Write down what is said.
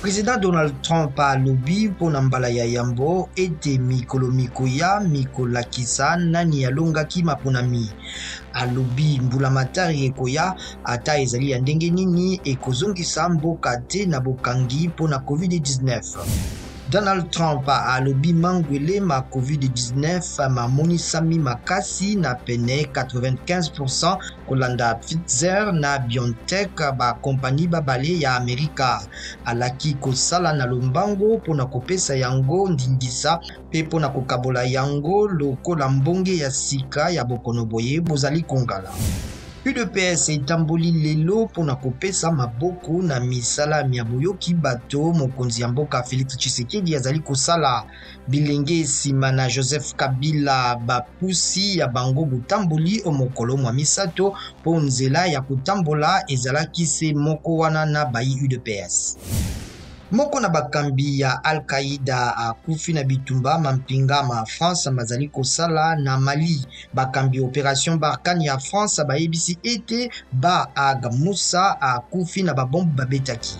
President Donald Trump alobi mpo na mbala ya yambo ete mikolo mikoya mikolakisa nani alongaki maponami. Alobi mbulamatari ekoya ata ezali ya ndenge nini ekozongisa mboka te na bokangi mpo na Covid-19. Donald Trump alobi mangwele ma Covid-19 mamonisami makasi na pene 95% kolanda Pfizer na BioNTech, ba kompani babale ya Amerika. Alaki kosala na lombango mpo na kopesa yango ndingisa mpe mpo na kokabola yango lokola mbonge ya sika ya bokono boye bozali kongala. Udps etamboli lelo mpo na kopesa maboko na misala mya boyoki bato mokonzi ya mboka Felix Tshisekedi azali kosala. Bilenge nsima na Joseph Kabila bapusi ya bango botamboli o mokolo mwa misato mpo nzela ya kotambola ezalaki se moko wana na bayi udps. Moko na bakambi ya Al-Qaïda akufi na bitumba mampinga ma France mazali kosala na Mali. Bakambi Operation Barkhane ya France bayebisi ete Ba Ag Moussa akufi na babombe babetaki.